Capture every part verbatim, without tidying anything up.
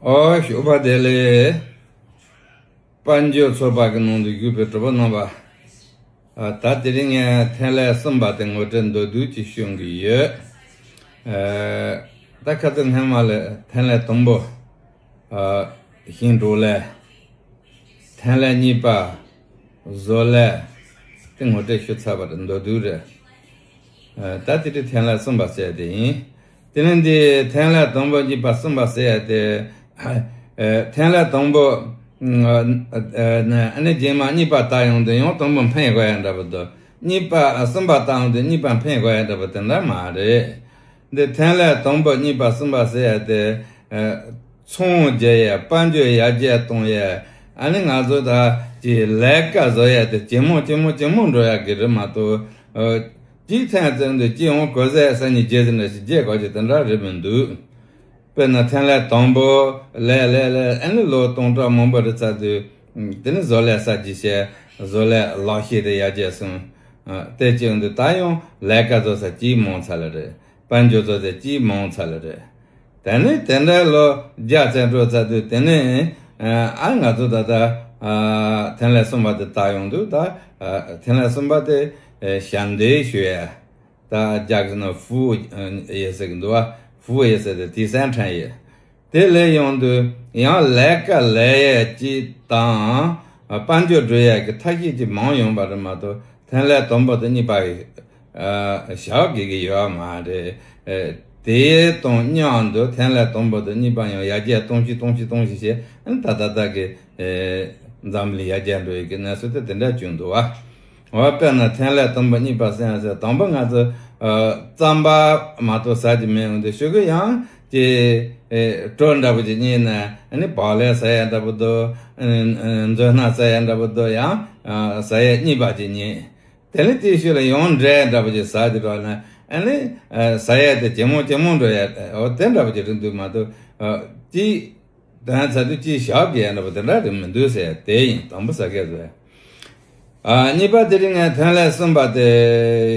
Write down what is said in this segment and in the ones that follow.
ཨོ་ཞོགས་པ་བདེ་ལེགས། དཔལ་འབྱོར་ཚོགས་པ་གི་ནང་དུ་བཞུགས་པའི་གྲོགས་པོ་རྣམ་པ། ཨ། ད་དེ་རིང་ངས་ཐེངས་ལས་གསུམ་པ་དེ་ངོ་སྤྲོད་མདོར་བསྡུས་ཅིག་ཞུ་གི་ཡོད། ཨ། ད་ཁ་སང་སྔོན་མ་ལ་ཐེངས་ལས་དང་པོ། ཨ། ཞིང་འབྲོག་ལས། ཐེངས་ལས་གཉིས་པ་བཟོ་ལས། དེ་ངོ་སྤྲོད་ཞུ་ཚར་བ་རེད། མདོར་བསྡུས་རེད། ཨ། ད་དེ་དུས་ཐེངས་ལས་གསུམ་པ་ཟེར་དེ་ཡིན། དེ་ནས་འདི་ཐེངས་ལས་དང་པོ་གཉིས་པ་གསུམ་པ་ཟེར་ཡ་དེ། ཨ། ཐེངས་ལས་དང་པོ། ཨ་ནི་རྗེས་མ་གཉིས་པ་ལྟ་ཡོང་དུས་ཡང་དང་པོ་འཕེན་དགོས་ཡ་འདྲ་པོ་འདུག་གཉིས་པ། གསུམ་པ་ལྟ་ཡོང་དུས་གཉིས་པ་འཕེན་དགོས་ཡ་འདྲ་པོ་དེ་འདྲ་མ་རེད། འདི་ཐེངས་ལས་དང་པོ་གཉིས་པ་གསུམ་པ་ཟེར་ཡ་དེ། ཨ། ཚོང་རྒྱག་ཡ། དཔལ་འབྱོར་ཡར་རྒྱས་གཏོང་ཡ། ཨ་ནི་ང་ཚོ་ད་ཀྱི་ལས་ཀ་བཟོ་ཡ་དེ་ཇེ་མང་ཇེ་མང་ཇེ་མང་འགྲོ་ཡ་གི་རེད་མ་གཏོགས། ཨ། གཅིག་ཐེངས་བཙལ་དུས་གཅིག་ཡང་གོ་ཟས་སང་ཉིན་རྗེས་ཟིན་འདྲ་ཞིག་རྒྱས་དགོས་ཀྱི་དེ་འདྲ་རེད་མི་འདུག་དཔེར་ན་ཐེངས་ལས་དང་པོ་ལས་ལས་ལས། ཨ་ནི་ལོ་སྟོང་ཕྲག་མང་པོ་རེད་ཚར་དུས། དེ་ནི་བཟོ་ལས་གསར་བརྗེ་བྱས། བཟོ་ལས་ལག་ཤེས་དེ་ཡར་རྒྱས་སོང་། ཨ། དེ་བྱས་ཡོང་དུས་ད་ཡང་ལས་ཀ་བཟོ་ས་གཅིག་མང་ཚར་ལ་རེད། དཔལ་འབྱོར་བཟོ་ས་གཅིག་མང་ཚར་ལ་རེད། དེ་ནས་དེ་འདྲའི་ལོ་བརྒྱ་ཙམ་འགྲོ་ཚར་དུས། དེ་ནས་ཨ་ང་ཚོ་ད་ལྟ་ཨ་ཐེངས་ལས་གསུམ་པ་དེ་ལྟ་ཡོང་དུས། ད་ཨ་ཐེངས་ལས་གསུམ་པ་དེ་ཨ་ཞབས་འདེགས་ཞུ་ཡ། ད་རྒྱ་གི་ནང་服务业ཟེར་གི་འདུག་བ། 服务业ཟེར་དེ་第三产业། དེ་ལས་ཡོང་དུས་ཡང་ལས་ཀ་ལས་ཡས་ཀྱི་དང་དཔལ་འབྱོར་འགྲོ་ཡས་ཀྱི་ཐབས་ཤེས་ཀྱི་མང་ཡོང་པ་རེད་མ་གཏོགས། ཐེངས་ལས་དང་པོ་དང་གཉིས་པ་ཡི་ཨ་ཞབས་འདེགས་ཀྱི་ཡོད་མ་རེད། ཨ། དེ་དང་མཉམ་དུ་ཐེངས་ལས་དང་པོ་དང་གཉིས་པ་ཡང་ཡར་རྒྱས་གཏོང་ཞིག་གཏོང་ཞིག་གཏོང་ཞིག་བྱས། ཨ་ནི་ད་ད་ལྟ་གི་ཨ་འཛམ་གླིང་ཡར་རྒྱས་འགྲོ་ཡི་གི་གནས་ཚུལ་དེ་དེ་འདྲ་བྱུང་འདུག་བ། འོ། དཔེར་ན་ཐེངས་ལས་དང་པོ་གཉིས་པ་ཟེར་ཡང་ཟེར། དང་པོ་ང་ཚོ་ཨ་རྩམ་པ་མ་གཏོགས་ཟ་གི་མེད། འོན་ཏེ་ཤོག་གུ་ཡང་ཅིག་ཨེ་གྲོ་འདྲ་པོ་ཅིག་རྙེད་ན། ཨ་ནི་བག་ལེབ་ཟ་ཡ་འདྲ་པོ་འདུག་ཨ་ནི་མཛོད་སྣ་ཟ་ཡ་འདྲ་པོ་འདུག་ཡང་ཨ་ཟ་ཡ་གཉིས་པ་ཅིག་རྙེད། དེ་ནས་དེའི་ཤུལ་ལ་ཡང་འབྲས་འདྲ་པོ་ཅིག་ཟ་དེ་འགྲོ་ན། ཨ་ནི་ཨ་ཟ་ཡ་དེ་ཇེ་མང་ཇེ་མང་འགྲོ་ཡ། འོ། དེ་འདྲ་པོ་ཅིག་རེད་འདུག་མ་གཏོགས། ཨ་ཅིག་དོན་ཚ་དུས་ཅིག་ཞབས་འདེགས་ཡ་འདྲ་པོ་དེ་འདྲ་རེད་མི་འདུག་ཟེར། དེ་ཡིན། དང་པོ་ཟ་མཁན་ཚོས། ཨ་གཉིས་པ་དེ་རིང་ངས་ཐེངས་ལས་གསུམ་པ་དེ་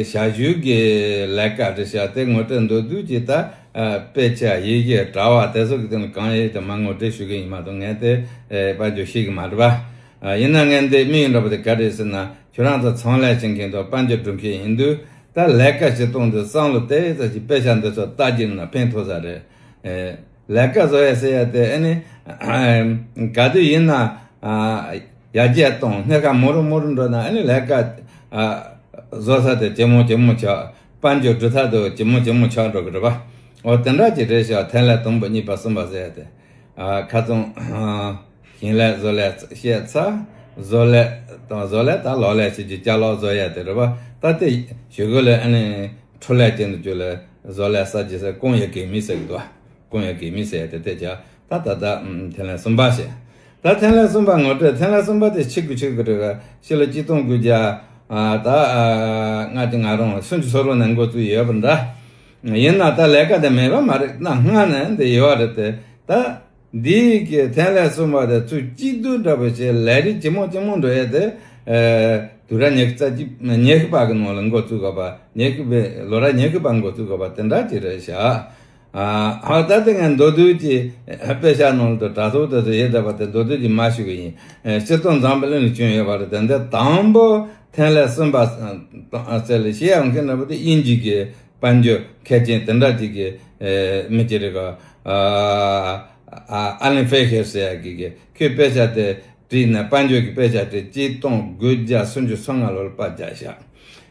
ཞབས་ཞུ་གི་ལས་ཀ་རེད་ཤག་དེ་ངོ་སྤྲོད་མདོར་བསྡུས་ཅིག་ད་ཨ་དཔེ་ཆ། ཡི་གེ། དྲ་བ་དེ་ཚོ་གི་སྟེང་ལ་གང་ཡོད་དེ་མར་ངོ་སྤྲོད་ཞུ་གི་ཡིན་མ་གཏོགས། ངས་དེ་ཨེ་དཔལ་འབྱོར་ཤེས་ཀྱི་མ་རེད་པ། ཨ་ཡིན་ན་ངས་འདི་དམིགས་ཡུལ་འདྲ་པོ་དེ་ག་རེ་རེད་ཟེར་ན། ཁྱོད་རང་ཚོ་ཚོང་ལས་བྱེད་མཁན་དང་དཔལ་འབྱོར་སྒྲུབ་མཁན་ཡིན་དུས། ད་ལས་ཀ་བྱེད་སྟངས་དེ་བསམ་བློ་གཏད་ཡས་ཙམ་ཞིག་དཔེ་ཆ་འདི་ཚོ་ལྟ་རྒྱུ་ན་ཕན་ཐོགས་ས་རེད། ཨེ་ལས་ཀ་བཟོ་ཡས་ཟེར་ཡས་དེ་ཨ་ནི་ག་དུས་ཡིན་ན་ཨ་ཡར་རྒྱས་གཏོང་། སྣེ་ཁ་མོ་རུ་མོ་རུ་འགྲོ་ན། ཨ་ནི་ལས་ཀ་ཨ་བཟོ་ས་དེ་ཇེ་མང་ཇེ་མང་ཆགས། དཔལ་འབྱོར་སྒྲུབ་ས་དེ་ཇེ་མང་ཇེ་མང་ཆགས་འགྲོ་གི་རེད་པ། འོ། དེ་འདྲ་ཅིག་རེད་ཤག་ཐེངས་ལས་དང་པོ་གཉིས་པ་གསུམ་པ་ཟེར་ཡས་དེ། ཨ་ཁ་སང་ཨ་ཞིང་ལས་བཟོ་ལས་བཤད་ཚར། བཟོ་ལས་དང་བཟོ་ལས་ད་ལོ་ལས་བྱེད་ཀྱི་ཅ་ལག་བཟོ་ཡས་དེ་རེད་པ། ད་དེ་ཞོགས་གུ་ལ་ཨ་ནི་འཕྲུལ་ལས་ཅན་དུ་བཅུག་ལ་བཟོ་ལས་གསར་བརྗེ་ཟེར།工业革命ཟེར་གི་འདུག་པ། 工业革命ཟེར་ཡས་དེ་དེ་བྱས། ད་ད་ད་ཨམ་ཐེངས་ལས་གསུམ་པ་བྱས། ད་ཐེངས་ལས་གསུམ་པ་ངོ་སྤྲོད། ཐེངས་ལས་གསུམ་པ་དེ་ཕྱི་གི་ཕྱི་གི་རེད་ག་ཕྱི་ལོ་གཅིག་སྟོང་དགུ་བརྒྱ་ཨ་ད་ཨ་ལྔ་བཅུ་ང་རང་སུམ་ཅུ་སོ་དྲུག་ནས་འགོ་བཙུགས་ཡོད་པ་འདྲ། ཡིན་ན་ད་ལས་ཀ་དེ་མེད་པ་མ་རེད། གནའ་སྔ་ནས་འདི་ཡོད་རེད་དེ། ད་འདི་གི་ཐེངས་ལས་གསུམ་པ་དེ་ཚུར་གཅིག་བསྡུ་འདྲ་པོ་བྱས། ལས་རིགས་ཇེ་མང་ཇེ་མང་འགྲོ་ཡས་དེ། ཨ་དུས་རབས་ཉི་ཤུ་རྩ་གཅིག་ཉི་ཤུ་པ་གི་ནང་ལ་འགོ་བཙུགས་དགོས་པ། ཉི་ཤུ་པའི་ལོ་རབས་ཉི་ཤུ་པ་འགོ་བཙུགས་དགོས་པ་དེ་འདྲ་ཅིག་རེད་ཤག་ཨ་ཨ་ད་དེ་ངས་མདོར་བསྡུས་ཀྱི་དཔེ་ཆ་ནང་དུ་དྲ་ཐོག་དེ་ཚོ་ཡོད་བསྡད་པ་དེ་མདོར་བསྡུས་ཀྱི་མར་ཞུ་གི་ཡིན། ཨ་སྤྱིར་བཏང་འཛམ་བུ་གླིང་ལ་བྱུང་ཡོད་པ་རེད། དེ་འདི་དང་པོ་ཐེངས་ལས་གསུམ་པ་ཨ་ཟེར་ལ་བཤད་ཡོང་མཁན་འདྲ་པོ་དེ་དབྱིན་ཇི་གི་དཔལ་འབྱོར་མཁས་ཅན་དེ་འདྲ་ཅིག་གི་ཨེ་མི་ཅིག་རེད་ག་ཨ་ཨ་ཨ་ལན་ཧྥེ་ཤེར་ཟེར་ཡ་གི་གི་ཁོས་དཔེ་ཆ་དེ་བྲིས་ནས། དཔལ་འབྱོར་གྱི་དཔེ་ཆ་དེ་གཅིག་སྟོང་དགུ་བརྒྱ་སུམ་ཅུ་སོ་ལྔ་ལོར་པར་རྒྱག་ཤག་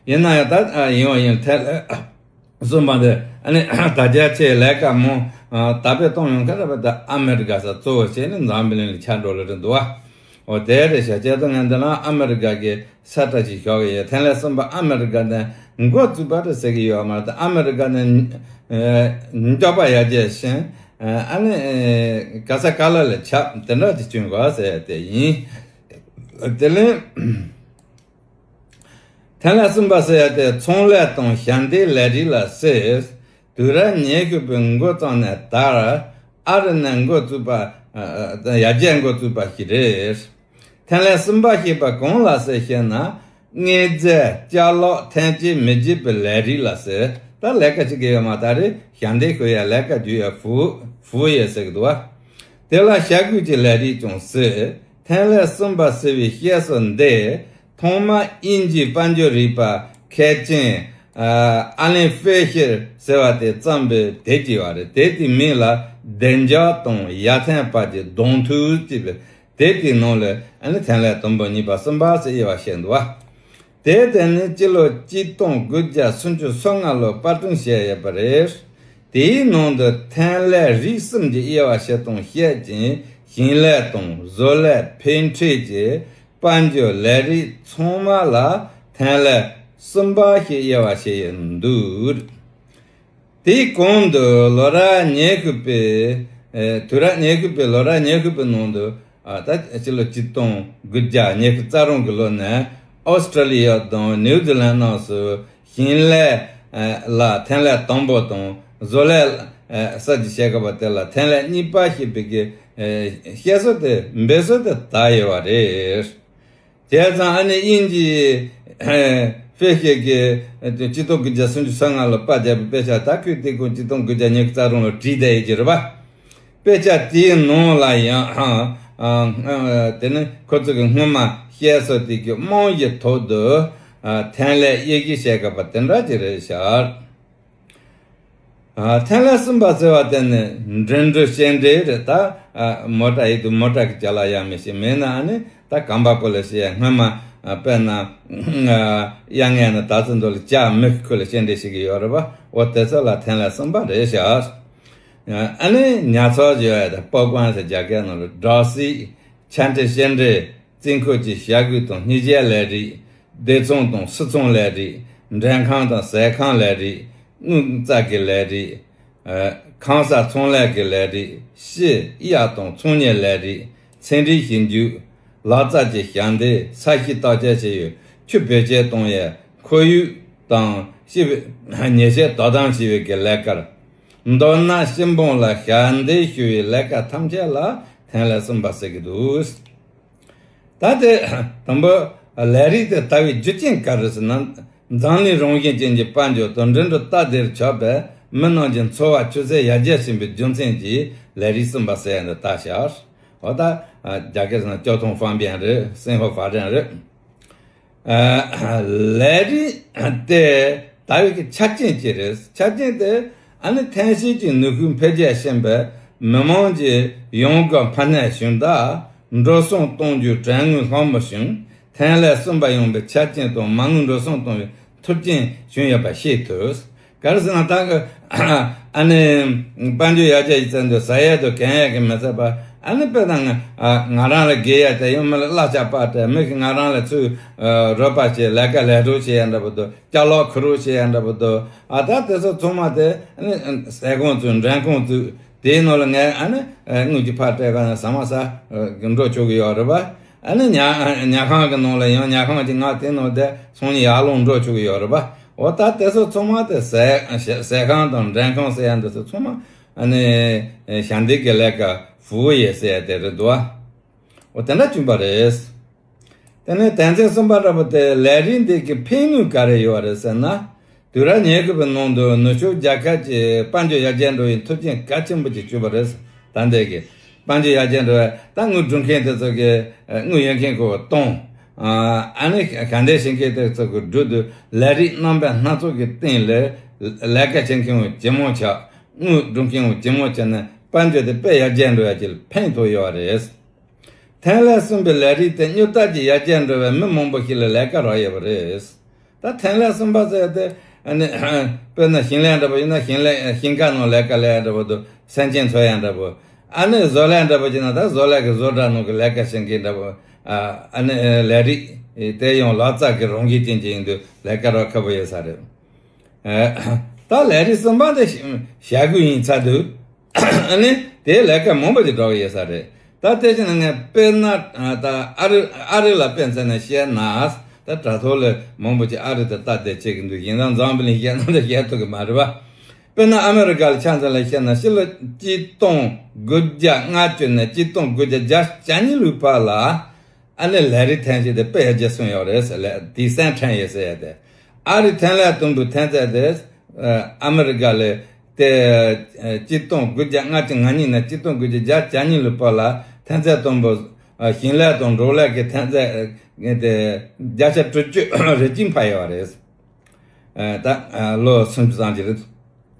ཡིན་ན་ཡང་ད་ཨ་ཡིན་བ་ཡིན། ཐེངས་ལས་གསུམ་པ་དེ་ཨ་ནི་ད་རྒྱ་ཆེའི་ལས་ཀ་མང་ཨ་དར་སྤེལ་གཏོང་ཡོང་མཁན་རེད་པ། ད་ཨ་མེ་རི་ཀ་ས་གཙོ་བོ་བྱས་ནས་འཛམ་བུ་གླིང་ལ་ཁྱབ་འགྲོ་ལེ་རེད་འདུག་བ། འོ་དེ་རེད་ཤག་བྱས་ཙང་ངས་འདི་ན་ཨ་མེ་རི་ཀ་གི་ས་ཁྲ་ཞིག་ཞོག་གི་ཡོད། ཐེངས་ལས་གསུམ་པ་ཨ་མེ་རི་ཀ་ནས་འགོ་བཙུགས་པ་རེད་ཟེར་གི་ཡོད་མ་རེད། ཨ་མེ་རི་ཀ་ནས་ཨ་མགྱོགས་པ་ཡར་རྒྱས་ཕྱིན། ཨ་ནི་ཨ་ག་ས་ག་ལ་ལ་ཁྱབ། དེ་འདྲ་ཅིག་བྱུང་གོ་ཟེར་ཡ་དེ་ཡིན། དེ་ལས། ཐེངས་ལས་གསུམ་པ་ཟེར་ཡ་དེ་ཚོང་ལས་དང་ཞབས་འདེགས་ལས་རིགས་ལ་ཟེར། དུས་རབས་ཉི་ཤུ་པའི་འགོ་བརྩམས་ནས་ད་ཨ་རི་ནས་འགོ་བཙུགས་པ། ཨ་ཨ་ཡར་རྒྱས་འགོ་བཙུགས་པ་ཞིག་རེད། ཐེངས་ལས་གསུམ་པ་ཞེས་པ་གང་ལ་ཟེར་ཞེ་ན། དངོས་རྫས། ཅ་ལག། ཐོན་སྐྱེད་མི་བརྗེད་པའི་ལས་རིགས་ལ་ཟེར། ད་ལས་ཀ་བྱེད་ཀྱི་ཡོད་མ་རེད། ད་རེས་ཞབས་འདེགས་ཞུ་ཡ། ལས་ཀ་བརྒྱུད་ཡ། 服务业ཟེར་གི་འདུག་བ། དེ་ལ་བྱ་རྒོད་ཀྱི་ལས་རིགས་ཀྱང་ཟེར། ཐན་ལེ་གསུམ་པ་ཟེར་བའི་བཤད་སྲོལ་འདི་ཐོག་མར་དབྱིན་ཇིའི་དཔལ་འབྱོར་རིག་པ་མཁས་ཅན་ཨ་ལན་ཧྥེ་ཤེར་ཟེར་བ་དེས་བརྩམས་པའི་དེབ་ཅིག་ཡོད་རེད། དེབ་དེའི་མིང་ལ་བདེ་འཇགས་དང་ཡར་ཐོན་བར་གྱི་གདོང་ཐུག་ཅེས་པའི་དེབ་དེའི་ནང་ལ་ཨ་ནི་ཐན་ལེ་དང་པོ་གཉིས་པ་གསུམ་པ་ཟེར་དབྱེ་བ་བྱས་འདུག་བ། དེ་དེ་ནི་སྤྱི་ལོ་གཅིག་སྟོང་དགུ་བརྒྱ་སུམ་ཅུ་སོ་ལྔ་ལོར་པར་སྐྲུན་བྱས་ཡོད་པ་རེད། དེའི་ནང་དུ་ཐན་ལེ་རིགས་གསུམ་གྱི་དབྱེ་བ་ཕྱེ་སྟངས་བཤད་ཅིང་ཞིང་ལས་དང་བཟོ་ལས་འཕེལ་འཕྲལ་གྱི་དཔལ་འབྱོར་ལས་རིགས་ཚང་མ་ལ་ཐན་ལེ་གསུམ་པ་ཞེས་དབྱེ་བ་ཕྱེ་ཡོད་འདུག་དེའི་གོང་དུ་ལོ་རབས་ཉི་ཤུ་པའི་ཨེ་དུས་རབས་ཉི་ཤུ་པའི་ལོ་རབས་ཉི་ཤུ་པའི་ནང་དུ་ཨ་ད་སྤྱི་ལོ་གཅིག་སྟོང་དགུ་བརྒྱ་ཉི་ཤུ་རྩ་གྲངས་ཀྱི་ལོ་ནས་ཨོ་སི་ཀྲོ་ལི་ཡ་དང་ནིའུ་ཛི་ལན་རྣམས་སུ་ཞིང་ལས་ཨ་ལ་ཐན་ལེ་དང་པོ་དང་བཟོ་ལས་ཨ་གསར་བརྗེ་བྱེད་དགོས་པ་དེ་ལ་ཐན་ལེ་གཉིས་པ་ཞེས་པའི་གི་ཨ་བཤད་སྲོལ་དེ་འབད་སྲོལ་དེ་དར་ཡོད་པ་རེད། བྱས་ཙང་ཨ་ནི་དབྱིན་ཇིའི་ཧྥེ་ཤེ་གིས་སྤྱི་ལོ་གཅིག་སྟོང་དགུ་བརྒྱ་སུམ་ཅུ་སོ་ལྔ་ལོ་པར་བརྒྱབ་པའི་དཔེ་ཆ་ད་ཁོས་དེ་ཀུན་གཅིག་སྟོང་དགུ་བརྒྱ་ཉི་ཤུ་རྩ་གྲངས་ལོ་བྲིས་བསྡད་ཡོད་ཀྱི་རེད་པ། དཔེ་ཆ་དེའི་ནང་ལ་ཡང་ཨ་ཨ་དེ་ནི་ཁོ་ཚོ་གི་སྔོན་མ་བཤད་སྲོལ་དེ་གི་རྨང་གཞིའི་ཐོག་ཏུ་ཨ་ཐན་ལེ་དབྱེ་གཞི་བྱེད་དགོས་པ་དེ་འདྲ་ཅིག་རེད་ཤག་ཨ་ཐན་ལེ་གསུམ་པ་ཟེར་བ་དེ་ནི་འགྲིམ་འགྲུལ་སྐྱེལ་འདྲེན་རེད་ད། ཨ་མོ་ཊ་ཡིན་དུས་མོ་ཊ་གི་ཅ་ལག་ཡང་མི་ཤེས། མིན་ན་ཨ་ནི་ད་གམ་པ་པོ་ལ་ཤེས་ཡ། སྔོན་མ་ཨ་དཔེར་ན་ཨ་དབྱར་གནས་ན་ད་ཚོད་འདུག་ལ་ཇ་མི་གི་ཁུལ་ལ་སྐྱེལ་འདྲེན་བྱེད་ཀྱི་ཡོད་རེད་པ། འོ་དེ་ཚོ་ལ་ཐན་ལེ་གསུམ་པ་རེད་ཤག་ཨ་ནི་ཉ་ཚོགས་ཡོད་ཡ་ད་པོ་ཀོན་ཟེར་རྒྱ་སྐད་ནང་ལ་སྦྲག་སྲིད། ཆ་འཕྲིན་སྐྱེལ་འདྲེན། རྩིས་འཁོར་གྱི་བྱ་རྒོད་དང་སྙི་རྗེའི་ལས་རིགས། སྡེ་ཚོང་དང་སིལ་ཚོང་ལས་རིགས། མགྲོན་ཁང་དང་ཟས་ཁང་ལས་རིགས། དངུལ་རྩ་གི་ལས་རིགས། ཨ་ཁང་གསར་ཚོང་ལས་ཀྱི་ལས་རིགས། ཕྱི་གཡར་དང་ཚོང་གཉེར་ལས་རིགས། ཚན་རིག་ཞིབ་འཇུག་ལག་རྩལ་གྱི་ཞབས་འདེགས། ས་གཤིས་བརྟག་དཔྱད་བྱེད་ཡུལ། ཆུ་བེད་སྤྱོད་གཏོང་ཡས། ཁོར་ཡུག་དང་སྤྱི་པའི་ཉེས་ཆད་དོ་དམ་བྱེད་པའི་གི་ལས་ཀ། མདོར་ན་སྤྱི་འབངས་ལ་ཞབས་འདེགས་ཞུ་བའི་ལས་ཀ་ཐམས་ཅད་ལ་ཐན་ལེ་གསུམ་པ་ཟེར་གྱི་འདུག་ད་དེ་དང་པོ་ལས་རིགས་དེ་དར་བའི་རྒྱུ་རྐྱེན་ག་རེ་ཟེར་ན། འཛམ་གླིང་རང་བཞིན་ཅན་གྱི་དཔལ་འབྱོར་དང་འགྲིམ་འགྲུལ་སྟབས་བདེར་ཆགས་པས་མི་རྣམས་ཀྱི་འཚོ་བ་ཆུད་ཟོས་ཡར་རྒྱས་ཕྱིན་པའི་རྒྱུ་མཚན་གྱིས་ལས་རིགས་གསུམ་པ་ཟེར་ཡ་འདི་བཏགས་ཤག་འོ་ད་རྒྱ་སྐད་ཟེར་ན་交通方便རེད། 生活发展རེད། ཨ་ལས་རིགས་དེ་དར་བའི་གི་ཆ་རྐྱེན་ཅི་རེད། ཆ་རྐྱེན་དེ་ཨ་ནི་ཐན་ཤིང་གི་ནུས་ཤུགས་འཕེལ་རྒྱས་ཕྱིན་པས་མི་དམངས་ཀྱི་ཡོང་སྒོ་འཕར་སྣོན་བྱུང་སྟབས་འགྲོ་སོང་གཏོང་རྒྱུའི་དྲན་ངོས་ལྷག་མོ་བྱུང་། ཐན་ལེ་གསུམ་པ་ཡོང་བའི་ཆ་རྐྱེན་དང་མ་དངུལ་འགྲོ་སོང་གཏོང་བའི་མཐུན་རྐྱེན་བྱུང་ཡོད་པ་ཤེས་ཐུབ། ག་རེ་ཟེར་ན་ད་གི་ཨ་ནི་དཔལ་འབྱོར་ཡར་རྒྱས་ཡིན་ཙང་དུ་ཟ་ཡས་དང་གོན་ཡས་ཀྱི་མི་ཚད་པ། ཨ་ནི་དཔེར་ན་ང་ང་རང་ལ་དགོས་ཡས་དེ་ཡང་མི་ལ་གླ་ཆ་སྤར་སྤྲད། མི་གིས་ང་རང་ལ་ཚུར་རོགས་པ་བྱེད། ལས་ཀ་ལས་སྒྲུབ་བྱེད་ཡས་འདྲ་པོ་འདུག་ཅ་ལག་ཁུར་རོགས་བྱེད་ཡས་འདྲ་པོ་འདུག་ཨ་ད་དེ་ཚོ་ཚང་མ་དེ་ཨ་ནི་ཟས་ཁང་བཙུགས། མགྲོན་ཁང་བཙུགས། དེའི་ནང་ལ་ངས་ཨ་ནི་དངུལ་གྱི་ཕར་སྤྲད་ག་ན་ཟ་མ་ཟ་འགྲོ་ཆོག་གི་ཡོད་རེད་པ། ཨ་ནི་ཉ་ཉལ་ཁང་གི་ནང་ལ་ཡང་ཉལ་ཁང་གི་ང་དེ་ནང་དེ་ཚོང་གཉིས་ཡར་ལོངས་འགྲོ་ཆོག་གི་ཡོད་རེད་པ། འོ་ད་དེ་ཚོ་ཚང་མ་དེ་ཟས་ཟས་ཁང་དང་མགྲོན་ཁང་ཟེར་ཡ་འདི་ཚོ་ཚང་མ་ཨ་ནི་ཞབས་འདེགས་ཀྱི་ལས་ཀ་ཧྥུའུ་ཡེ་ཟེར་ཡ་དེ་རེད་འདུག་བ། འོ་དེ་འདྲ་བྱུང་བ་རེད། དེ་ནས་དོན་ཚན་གསུམ་པ་འདྲ་པོ་དེ་ལས་རིགས་འདི་གི་ཕན་ནུས་ག་རེ་ཡོད་རེད་ཟེར་ན། དུས་རབས་ཉི་ཤུ་པའི་ནང་དུ་ནུབ་ཕྱོགས་རྒྱལ་ཁབ་ཀྱི་དཔལ་འབྱོར་ཡར་རྒྱས་འགྲོ་བའི་མཐུན་རྐྱེན་གལ་ཆེན་པོ་ཅིག་གྱུར་པ་རེད། ད་ལྟའི་གི་དཔལ་འབྱོར་ཡར་རྒྱས་འགྲོ་བའི་ད་དངུལ་སྒྲུབ་མཁན་དེ་ཚོ་གི་དངུལ་ཡོད་མཁན་ཁོ་གཏོང་། ཨ་ནི་ཞབས་འདེགས་བྱེད་མཁན་དེ་ཚོ་གི་སྒྲུབ་དུས་ལས་རིགས་རྣམ་པ་སྣ་ཚོགས་ཀྱི་སྟེང་ལས་ལས་ཀ་བྱེད་མཁན་ཇེ་མང་ཆགས། དངུལ་སྒྲུབ་མཁན་ཇེ་མང་ཆགས་ནས་དཔལ་འབྱོར་དེ་དཔེ་ཡར་རྒྱས་འགྲོ་ཡ་ཅིག་ལ་ཕན་ཐོགས་ཡོད་པ་རེད། ཐན་ལེ་གསུམ་པའི་ལས་རིགས་དེ་མྱུར་མཐའ་གྱིས་ཡར་རྒྱས་འགྲོ་བས་མི་མང་པོ་ཞིག་ལ་ལས་ཀ་རག་ཡོད་པ་རེད། ད་ཐན་ལེ་གསུམ་པ་ཟེར་དེ་ཨ་ནི་དཔེར་ན་ཞིང་ལས་འདྲ་པོ་ཡིན་ན་ཞིང་ལས་ཞིང་ཁ་ནང་ལས་ཀ་ལས་འདྲ་པོ་འདུག་སེམས་ཅན་འཚོ་ཡ་འདྲ་པོ། ཨ་ནི་བཟོ་ལས་འདྲ་པོ་བྱས་ན་ད་བཟོ་ལས་ཀྱི་བཟོ་གྲྭ་ནང་གི་ལས་ཀ་བྱེད་མཁན་འདྲ་པོ། ཨ་ནི་ལས་རིགས་དེ་ཡང་ལག་རྩལ་གྱི་རང་བཞིན་ཅན་ཅིག་ཡིན་དུས་ལས་ཀ་རག་ཁག་པོ་ཡོད་ས་རེད། ད་ལས་རིགས་གསུམ་པ་དེ་བྱ་རྒོད་ཡིན་ཚར་དུས། ཨ་ནི་དེའི་ལས་ཀ་མང་པོ་ཅིག་འགྲོ་གི་ཡོད་ས་རེད། ད་དེ་བཞིན་ངས་དཔེར་ན་ད་ཨ་རི་ཨ་རི་ལ་དཔེ་མཚོན་ནས་བཤད་ན། ད་དྲ་ཐོག་ལ་མང་པོ་ཅིག་ཨ་རི་དེ་ལྟ་དེ་བྱེད་ཀྱི་འདུག་ཡིན་ཙང་འཛམ་བུ་གླིང་བཤད་ན་འདི་བཤད་ཐུབ་ཀྱི་མ་རེད་པ། དཔེར་ན་ཨ་མེ་རི་ཀ་ལ་ཆ་མཚོན་ལ་བཤད་ན་ཕྱི་ལོ་གཅིག་སྟོང་དགུ་བརྒྱ་ལྔ་བཅུ་ནས་གཅིག་སྟོང་དགུ་བརྒྱ་བརྒྱད་ཅུ་གྱ་གཉིས་ལོའི་བར་ལ། ཨ་ནི་ལས་རིགས་ཐོན་སྐྱེད་དེ་དཔེ་ཡར་རྒྱས་སོང་ཡོད་རེད་ཟེར་ལས་དེང་སང་ཐོན་ཡོད་ཟེར་ཡ་དེ། ཨ་རི་ཐོན་ལས་དང་པོའི་ཐོན་རྫས་དེ་ཨ་མེ་རི་ཀ་ལས་ དེ་གཅིག་སྟོང་དགུ་བརྒྱ་ལྔ་བཅུ་ང་གཉིས་ནས་གཅིག་སྟོང་དགུ་བརྒྱ་བརྒྱད་ཅུ་གྱ་གཉིས་ལོའི་བར་ལ་ཐན་རྩེ་དང་པོ་ཞིང་ལས་དང་འབྲོག་ལས་ཀྱི་ཐན་རྩེ་དེ་བརྒྱ་ཆ་དྲུག་ཅུ་རེ་གཅིག་འཕར་ཡོད་པ་རེད། ད་ལོ་སུམ་ཅུ་ཙམ་ཅིག་རེད་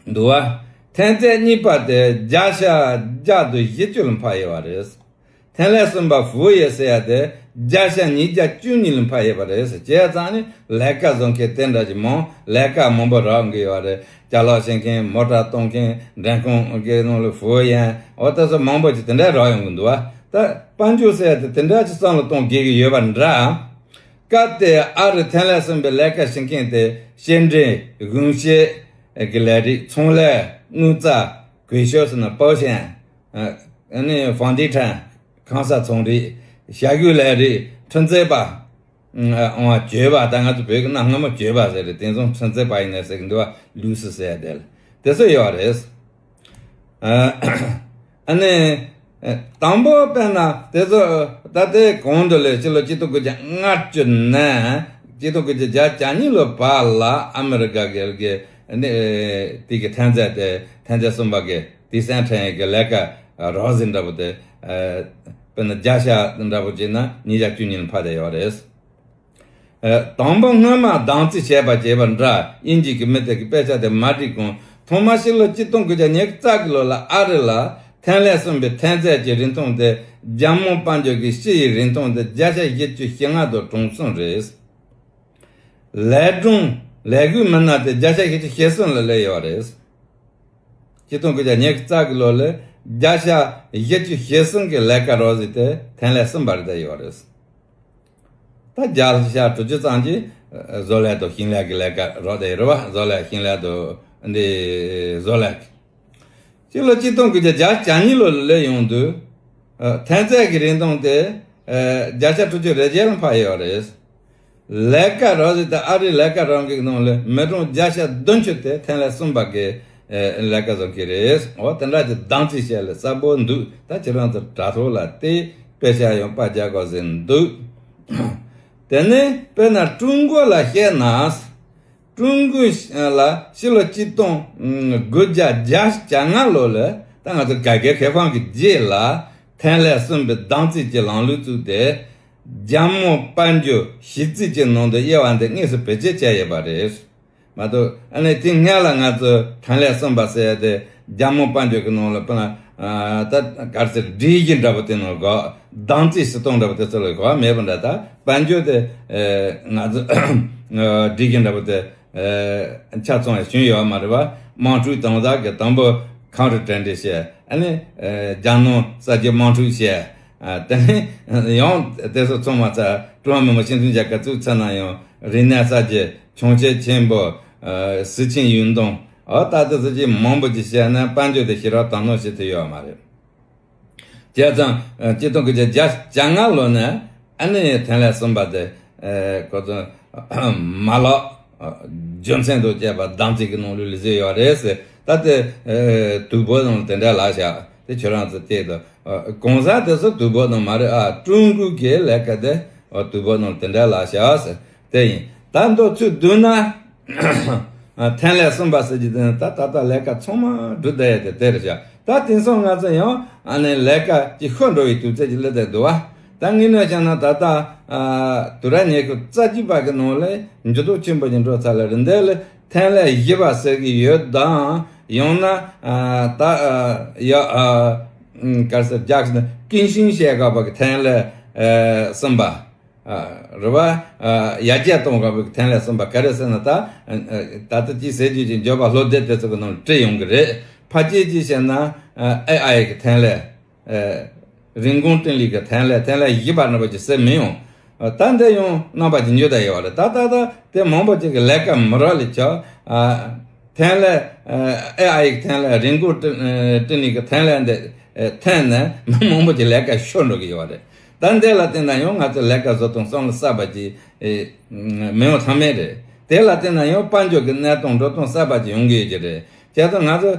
འདུག་བ། ཐན་རྩེ་གཉིས་པ་དེ་བརྒྱ་ཆ་བརྒྱ་དང་བཞི་བཅུ་ལ་འཕར་ཡོད་པ་རེད། ཐན་ལེ་གསུམ་པ་ཧྥུའུ་ཡེ་ཟེར་ཡ་དེ་བརྒྱ་ཆ་ཉིས་བརྒྱ་བཅུ་གཉིས་ལ་འཕར་ཡོད་པ་རེད། བྱས་ཙང་ནི་ལས་ཀ་བཟོ་མཁན་དེ་འདྲ་ཅིག་མང་ལས་ཀ་མང་པོ་རག་གི་ཡོད་རེད། ཅ་ལག་བྱེད་མཁན་མོ་ཊ་གཏོང་མཁན་འགྲེམས་ཁང་གི་ནང་ལ་ཧྥུའུ་ཡན་འོ་ད་སོགས་མང་པོ་ཅིག་དེ་འདྲ་རག་ཡོང་གི་འདུག་བ། ད་དཔལ་འབྱོར་ཟེར་ཡ་དེ་དེ་འདྲ་ཅིག་བསམ་བློ་གཏོང་དགོས་ཀྱི་ཡོད་པ་འདྲ། སྐབས་དེ་ཨ་རི་ཐན་ལེ་གསུམ་པའི་ལས་ཀ་བྱེད་མཁན་དེ་སྐྱེལ་འདྲེན་དགུན་ཤེལ་གྱི་ལས་རིགས་ཚོང་ལས་དངུལ་རྩ་གོས་ཤོག་ཟེར་ན་པའོ་ཤན། ཨ་ནི་ཧྥང་ཏི་ཁྲན་ཁང་གསར་ཚོང་རིགས་ཞ་གུ་ལས་རིགས་འཕྲུལ་རྩལ་པ། ཨང་བ་བཅོས་པ་ད་ང་ཚོ་བོད་ཀྱི་ན་སྔ་མོ་བཅོས་པ་ཟེར་རེད། དེང་སང་འཕྲུལ་རྩལ་པ་ཡིན་ནས་ཟེར་གི་འདུག་བ། ལུགས་སྲོལ་ཟེར་ཡ་དེ་ལ་དེ་ཚོ་ཡོད་རེད། ཨ་ནི་དང་པོ་དཔེར་ན་དེ་ཚོ་ད་ལྟའི་གོང་དུ་ལས་ཕྱི་ལོ་གཅིག་སྟོང་དགུ་བརྒྱ་ལྔ་བཅུ་ནས་གཅིག་སྟོང་དགུ་བརྒྱ་བརྒྱད་ཅུ་གྱ་གཉིས་ལོ་བར་ལ་ཨ་མི་རི་ཀ་གི་གི་ནི་དེ་གི་ཐན་རྩེ་དེ་ཐན་རྩེ་གསུམ་པ་གི་དེ་སན་ཁྲན་གི་ལས་ཀ་རོགས་ཟིན་འདྲ་པོ་དེ་དཔེར་ན་བརྒྱ་ཆ་འདྲ་པོ་བྱས་ན་ཉིས་བརྒྱ་བཅུ་གཉིས་ལ་འཕར་བསྡད་ཡོད་རེད། དང་པོ་སྔོན་མ་བདག་འཛིན་བྱས་པ་བྱས་པ་འདྲ་དབྱིན་ཇི་གི་མི་དེ་གི་དཔེ་ཆ་དེ་མ་བསྒྲིགས་གོང་ཐོག་མ་ཕྱི་ལོ་གཅིག་སྟོང་དགུ་བརྒྱ་ཉི་ཤུ་རྩ་གི་ལོ་ལ་ཨ་རི་ལ་ཐན་ལེ་གསུམ་པའི་ཐན་རྩེ་གི་རིན་ཐང་དེ་རྒྱལ་མོ་དཔལ་འབྱོར་གྱི་སྤྱི་ཡི་རིན་ཐང་དེ་བརྒྱ་ཆ་བཞི་བཅུ་ཞེ་ལྔ་དང་གྲངས་གསུམ་རེད། ལས་གྲངས་ལས་འགུལ་མི་སྣ་དེ་བརྒྱ་ཆ་བཞི་བཅུ་ཞེ་གསུམ་ལ་སླེབས་ཡོད་རེད། གཅིག་སྟོང་དགུ་བརྒྱ་ཉི་ཤུ་རྩ་གི་ལོ་ལ་བརྒྱ་ཆ་བཞི་བཅུ་ཞེ་གསུམ་གྱི་ལས་ཀ་རོགས་ཟིན་དེ་ཐན་ལེ་གསུམ་པར་བསྡད་ཡོད་རེད། ད་བརྒྱ་ཆ་དྲུག་ཅུ་ཙམ་གྱིས་བཟོ་ལས་དང་ཞིང་ལས་ཀྱི་ལས་ཀ་རོགས་བསྡད་ཡོད་རེད་བ། བཟོ་ལས་ཞིང་ལས་དང་འདི་བཟོ་ལས། སྤྱི་ལོ་གཅིག་སྟོང་དགུ་བརྒྱ་བརྒྱད་ཅུ་གྱ་གཉིས་ལོ་ལ་སླེབས་ཡོང་དུས་ཐན་རྩེ་གི་རིན་ཐང་དེ་བརྒྱ་ཆ་དྲུག་ཅུ་རེ་བརྒྱད་ལ་འཕར་ཡོད་རེད། ལས་ཀ་རོགས་ཟིན་དེ་ཨ་རིའི་ལས་ཀ་རོགས་ཀྱི་ནང་ལ་མི་གྲངས་བརྒྱ་ཆ་བདུན་ཅུ་དེ་ཐན་ལེ་གསུམ་པ་གི་ལས་ཀ་བཟོ་གི་རེད། འོ་དེ་འདྲ་གྱི་བདག་འཛིན་བྱས་ལ་གསལ་པོ་འདུག་ད་ཁྱེད་རང་ཚོ་དྲ་ཐོག་ལ་དེ་དཔེ་ཆ་ཡང་པར་རྒྱག་དགོས་ཟིན་འདུག་དེ་ནས་དཔེར་ན་ཀྲུང་གོ་ལ་བཤད་ན། ཀྲུང་གོ་ལ་ཕྱི་ལོ་གཅིག་སྟོང་དགུ་བརྒྱ་བརྒྱད་ཅུ་གྱ་ལྔ་ལོ་ལ་ད་ང་ཚོ་改革开放གི་རྗེས་ལ་ཐན་ལེ་གསུམ་པའི་བདག་འཛིན་གྱི་ལམ་ལུགས་བཙུགས་ཏེ། རྒྱལ་མོ་དཔལ་འབྱོར་གཞི་རྩའི་གི་ནང་དུ་དབྱེ་བ་འདི་དངོས་སུ་བེད་སྤྱོད་བྱས་ཡོད་པ་རེད། མ་གཏོགས་ཨ་ནི་དེ་སྔ་ལ་ང་ཚོ་ཐན་ལེ་གསུམ་པ་ཟེར་ཡ་དེ་རྒྱལ་མོ་དཔལ་འབྱོར་གྱི་ནང་ལ་དཔེར་ན་ད་ག་རེ་ཟེར་སྒྲིག་གཞི་འདྲ་པོ་དེ་ནང་གོ་བདག་འཛིན་སྲིད་དོན་འདྲ་པོ་དེ་ཚོ་ལ་གོ་བ་མེད་པ་འདྲ། ད་དཔལ་འབྱོར་དེ་ང་ཚོ་སྒྲིག་གཞི་འདྲ་པོ་དེ་ཆ་ཚང་བ་བྱུང་ཡོད་མ་རེད་བ། དམངས་ཁྲོད་དོན་དག་གི་དང་པོ་ཁམས་རི་གྲོས་འདྲི་བྱས། ཨ་ནི་རྒྱ་ནང་ས་རྒྱ་དམངས་ཁྲོད་བྱས། དེ་ནས་ཡང་དེ་ཚོ་ཚང་མ་ཚ་ཀྲུང་ཧྭ་མི་དམངས་སྤྱི་མཐུན་རྒྱལ་ཁབ་བཙུགས་ཚར་ན་ཡང་རིག་གནས་གསར་བརྗེ། ཆོས་ཆེན་ཆེན་པོ། སྲིད་ཆེན་ཡུན་དུང་། ཨོ་ད་ལྟ་ཚོ་ཅིག་མང་པོ་ཅིག་བཤད་ན་དཔལ་འབྱོར་དེ་ཞེ་དྲག་དོ་སྣང་བྱེད་ཐུབ་ཡོད་མ་རེད། བྱས་ཙང་གཅིག་སྟོང་དགུ་བརྒྱ་བརྒྱད་ཅུ་གྱ་ལྔ་ལོ་ནས་ཨ་ནི་ཐན་ལེ་གསུམ་པ་དེ་ཁོ་ཚོ་མ་ལག་རྒྱུ་མཚན་དང་བཅས་པ་བདག་འཛིན་གྱི་ནང་ལོགས་ལ་བཟོས་ཡོད་རེད་ཟེར། ད་དེ་དུས་བབ་ནང་དེ་འདྲ་ལབ་བཞག་དེ་ཁྱོད་རང་ཚོ་བལྟས་དང་། གང་ཟག་དེ་ཚོ་དུས་བབ་ནང་མ་རེད་ཨ། ཀྲུང་གོའི་གི་ལས་ཀ་དེ་དུས་བབ་ནང་དེ་འདྲ་ལབ་བཞག་ཟེར། དེ་ཡིན། ད་མདོ་ཚུལ་བསྡུ་ན། ཐན་ལེ་གསུམ་པ་ཟེར་གྱི་དེ་ནི་ད་ད་ལྟ་ལས་ཀ་ཚང་མ་སྒྲུབ་བསྡད་ཡ་དེ་དེ་རེད་བཞག་ད་དེང་སང་ང་ཚོ་ཡང་ཨ་ནི་ལས་ཀ་ཅིག་ཤོར་འགྲོ་བའི་དུས་ཚོད་ཅིག་སླེབས་བསྡད་འདུག་བ། ད་དངོས་གནས་བྱས་ན་ད་ལྟ་དུས་རབས་ཉི་ཤུ་རྩ་གཅིག་པ་གི་ནང་ལ་འགྱུར་ལྡོག་ཆེན་པོ་ཞིག་འགྲོ་ཚར་ལ་རེད། འདི་ལ་ཐན་ལེ་བཞི་པ་ཟེར་གྱི་ཡོད་དམ། ཡང་ན་ད་ཡ་ག་རེ་ཟེར་རྒྱག་ཟེར་ན་ཀུན་ཤིང་བྱེད་དགོས་པ་གི་ཐན་ལེ་གསུམ་པ། རེད་བ། ཡར་རྒྱས་གཏོང་དགོས་པའི་ཐན་ལེ་གསུམ་པ་ག་རེ་ཟེར་ན་ད། ད་ལྟ་ཅིག་ཟེར་རྒྱུ་ཅིག་འབྱོར་པ་བློ་བདེ་དེ་ཚོ་གི་ནང་བྲིས་ཡོང་གི་རེད། ཕལ་ཆེར་ཅིག་བཤད་ན་ཨེ་ཨའི་གི་ཐན་ལེ། རིན་གོང་སྤྲོད་ལེན་གི་ཐན་ལེ་ཐན་ལེ་བཞི་པ་རྣམ་པ་ཅིག་ཟེར་མི་ཡོང་། ད་འདི་ཡང་རྣམ་པ་ཅིག་ཉོས་ད་ཡོད་རེད། ད་ད་ད་དེ་མང་པོ་ཅིག་གི་ལས་ཀ་མི་རག་ལས་ཆོག་ཐན་ལེ། ཨེ་ཨའི་གི་ཐན་ལེ་རིན་གོང་སྤྲོད་ལེན་གི་ཐན་ལེ་འདི་ཐོན་ནས་མི་མང་པོ་ཅིག་ལས་ཀ་ཤོར་འགྲོ་གི་ཡོད་རེད། ད་འདི་ལ་བརྟེན་ན་ཡང་ང་ཚོ་ལས་ཀ་བཟོ་སྟངས་བསམ་བློ་གསར་པ་ཅིག་མི་ཡོང་ཐབས་མེད་རེད། དེ་ལ་བརྟེན་ན་ཡང་དཔལ་འབྱོར་གྱི་གནས་སྟངས་འགྲོ་སྟངས་གསར་པ་ཅིག་ཡོང་གི་ཡོད་ཀྱི་རེད། བྱས་ཙང་ང་ཚོ་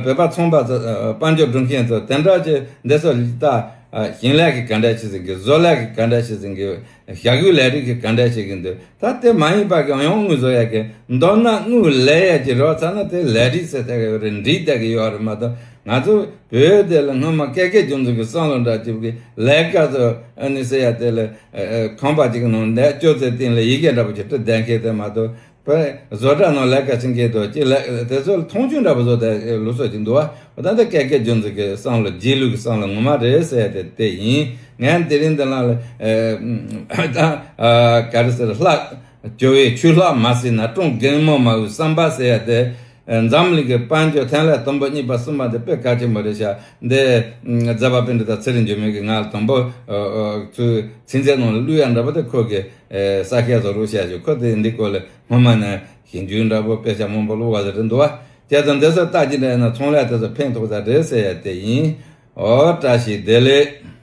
བོད་པ་ཚོང་པ་ཚོ་དཔལ་འབྱོར་སྒྲུབ་མཁན་ཚོ་དེ་འདྲ་ཅིག་འདི་ཚོ་ད་ ཞིང་ལས་ཀྱི་ག་འདྲ་བྱེད་ཟིན་གི། བཟོ་ལས་ཀྱི་ག་འདྲ་བྱེད་ཟིན་གི། ཞ་གི་ལས་རིགས་ཀྱི་ག་འདྲ་བྱེད་གི་འདུག། ད་དེ་མ་ཡིན་པ་གི་ཡང་དངུལ་བཟོ་ཡ་གི་མདོར་ན་དངུལ་ལས་ཡ་གི་རོགས་ཚ་ན་དེ་ལས་རིགས་ཟེར་ཐད་ཀ་ཡོད་རེད། འགྲིག་བསྡད་གི་ཡོད་རེད་མ་གཏོགས། ང་ཚོ་བོད་དེ་ལ་སྔོན་མ་ཀེ་ཀེ་རྒྱུ་འཛིན་གི་བསམ་བློ་འདྲ་གཅིག་གི་ལས་ཀ་ཚོ་ཨ་ནི་ཟེར་ཡ་དེ་ལ་ཁང་པ་གཅིག་གི་ནང་ནས་སྤྱོད་ཚེ་སྟེང་ལ་ཡི་གེ་འདྲ་པོ་ཅིག་བྲི་བསྡད་མཁན་དེ་མ་གཏོགས། བོད་བཟོ་གྲྭ་ནང་ལས་ཀ་བྱེད་མཁན་དང་གཅིག་ལས་དེ་ཚོ་ལ་མཐོང་ཆུང་འདྲ་པོ་བཟོ་དེ་ལུགས་སྲོལ་ཅིག་འདུག་བ། ད་ལྟ་ཀེ་ཀེ་རྒྱུ་འཛིན་གི་བསམ་བློ་རྗེས་ལུས་ཀྱི་བསམ་བློ་ངོ་མ་རེད་ཟེར་ཡ་དེ་དེ་ཡིན། ངས་དེ་རིང་འདི་ལ་ལ་ད་ག་རེ་ཟེར། ལྷ་ཇོ་བོའི་ཆོས་ལྷག་མ་ཟིན་ན་ཀྲུང་རྒན་མོ་མ་འོས་བསམ་པ་ཟེར་ཡ་དེ། འཛམ་གླིང་གི་དཔལ་འབྱོར་ཐོན་ལས་དང་པོ་གཉིས་པ་གསུམ་པ་དེ་དཔེ་གལ་ཆེན་པོ་རེད་ཤག། འདི་མཛད་པ་པཎྜི་ཏ་ཚེ་རིང་འགྱུར་མེད་ཀྱིས་ང་ལ་དང་པོ་ཚུལ་ཚིག་མཛོད་ནང་ལ་བླུགས་ཡ་འདྲ་པོ་དེ་ཁོ་གི་ས་སྐལ་བཟོ་རོགས་བྱ་ཞུ། ཁོ་དེ་འདི་སྐོར་ལ་སྔོན་མ་ནས་ཞིབ་འཇུག་འདྲ་པོ་དཔེ་ཆ་མང་པོ་བླུགས་པ་ཟེར་གྱི་འདུག་བ། བྱས་ཙང་འདི་ཚོ་ལྟ་རྒྱུ་འདྲ་ཡིན་ན་ཚོང་ལས་དེ་ཚོ་ཕན་ཐོགས་ས་རེད་ཟེར་ཡ་དེ་ཡིན། ཨོ་བཀྲ་ཤིས་བདེ་ལེགས།